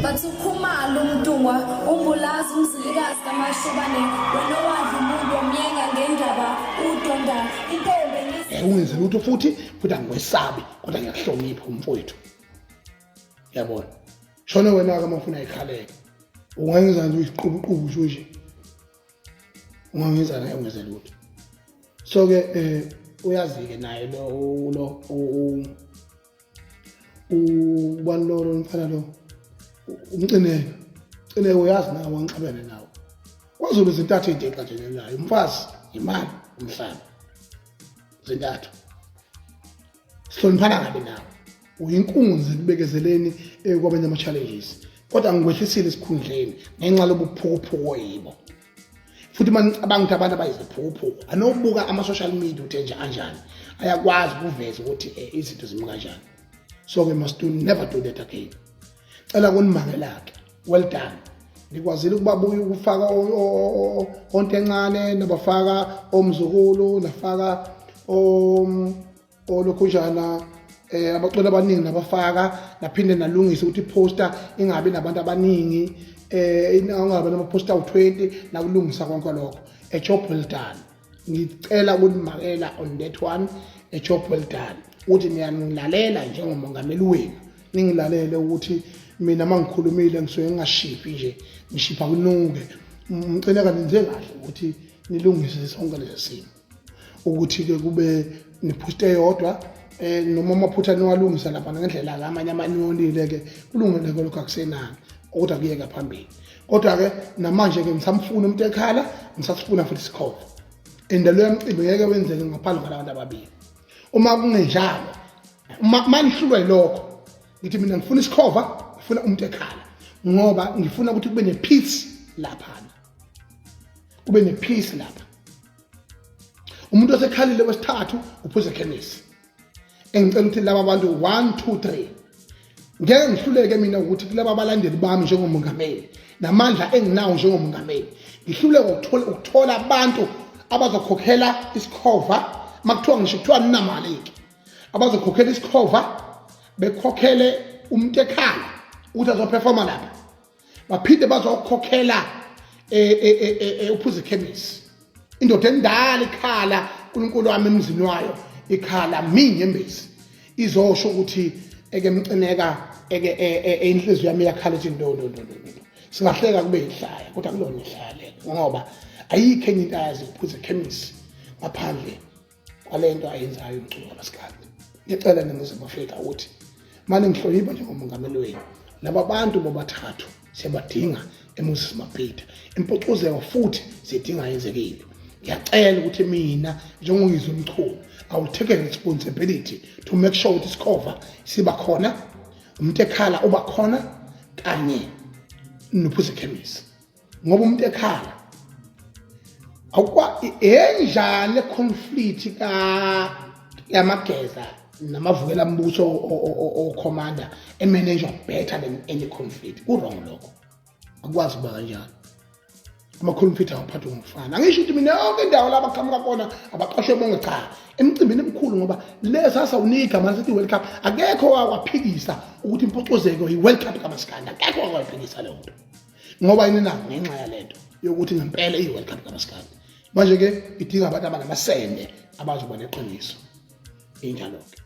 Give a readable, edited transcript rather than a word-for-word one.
Bathi uKhumalo uMntungwa uMbulazi uMzilikazi kaMashobane wena owadla umuntu wamyenga ngendaba udonda intombi. Ungenzi lutho futhi angikwesabi, kodwa ngiyakuhlonipha umfowethu, yabona. Shone wena-ke uma ufuna ikhaleke, ungenza nje uyiqubuqubu nje, ungangenza naye ungenze lutho. So-ke uyazi-ke naye lo ubani lo mfana lo uMcineka, Mcineka uyazi nawe wangixabene nawe. KwaZulu zintathu into exatshene nayo: umfazi, imali, umhlaba, zintathu. Sihloniphana kabi nawe, uyinkunzi ekubekezeleni kwabanye ama-challenges, kodwa ngikwehlisile esikhundleni ngenxa lobuphukuphuku oyibo. Futhi uma nicabanga ukuthi abantu abayiziphukuphuku, anokubuka ama-social media ukuthi enje anjani, ayakwazi ukuveza ukuthi izinto zimi kanjani. So-ke must do never do that again. Cela kunimangela-ke, well done, nikwazile ukubabuya ukufaka onto encane, nabafaka omzukulu, nafaka olokhunjana abaculi abaningi, nabafaka, naphinde nalungisa ukuthi iposter ingabi nabantu abaningi, ingabi nama-poster awu-20. Nakulungisa konke lokho, a job well done. Ngicela ukunimakela on that one, a job well done, ukuthi niyangilalela njengomongameli wenu, ningilalele ukuthi mina uma ngikhulumile ngisuke ngingashiphi nje, ngishipha kunuke. Mcineka, nenze kahle ukuthi nilungise sonke lesi simo, ukuthi-ke kube niphuste eyodwa, noma amaphutha niwalungisa lapha ngendlela-ke amanye amaniwonile-ke, kulungile-ke lokho, akusenani kodwa kuyeka phambili. Kodwa-ke namanje-ke ngisamfuna umuntu ekhala, ngisasifuna futhi isikhova, and loya mcimbi ngeke wenzeke ngaphandle kwalabantu ababili. Uma kungenjalo, uma nihlulwa yilokho, ngithi mina ngifuna isikhova, ngifuna umuntu ekhala, ngoba ngifuna ukuthi kube ne-peace laphana, kube ne-peace lapha. Umuntu osekhalile wesithathu uphuze ekhemisi. Engicela ukuthi laba bantu 1 2 3, ngeke ngihluleke mina ukuthi kulaba abalandeli bami njengomongameli namandla enginawo njengomongameli, ngihluleke ukuthola abantu abazokhokhela isikhova. Makuthiwa ngisho kuthiwa ninamali-ke, abazokhokhela isikhova, bekhokhele umuntu ekhala ukuthi azoperforma lapha, baphinde bazokhokhela uphuze ekhemisi, indoda endala ikhala uNkulunkulu wami emzini wayo, ikhala minyembezi, izosho ukuthi eke Mcineka eke inhliziyo yami iyakhala, ithi no, no, no, no, no. Singahleka kube ihlaya, kodwa kulona ihlaya lelo, ngoba ayikho enye into ayazi uphuze ekhemisi ngaphandle kwalento ayenzayo umculo kamaskandi. Ngicela Ningizimu Afrika ukuthi mane ngihlonipha njengomongameli wenu, laba bantu bobathathu siyabadinga eMoses Mabhida. Impucuzeko futhi siyidinga yenzekile. Ngiyacela ukuthi mina njengoNgizwe Mchunu, I will take a responsibility to make sure ukuthi isikhova siba khona, umuntu ekhala uba khona, kanye nophuze ekhemisi, ngoba umuntu ekhala awukwa enjani le conflict ka yamageza namavukela mbuso okhomanda emanage better than any conflict. Ku-wrong lokho, akwazi ukuba kanjalo. Ama-conflict awaphathwa ngokufana. Angisho ukuthi mina yonke indawo la abaqhamuka khona abaqashwe bonke, cha, emcimbini emkhulu, ngoba le sasawunika igama lesithi World Cup, akekho waphikisa ukuthi impucuzeko i-World Cup kamaskandi, akekho wayiphikisa leyo nto. Ngoba yini na? Ngenxa yalento yokuthi ngempela i-World Cup kamaskandi manje-ke idinga abantu abanamasende abazoba neqiniso. Injalo-ke.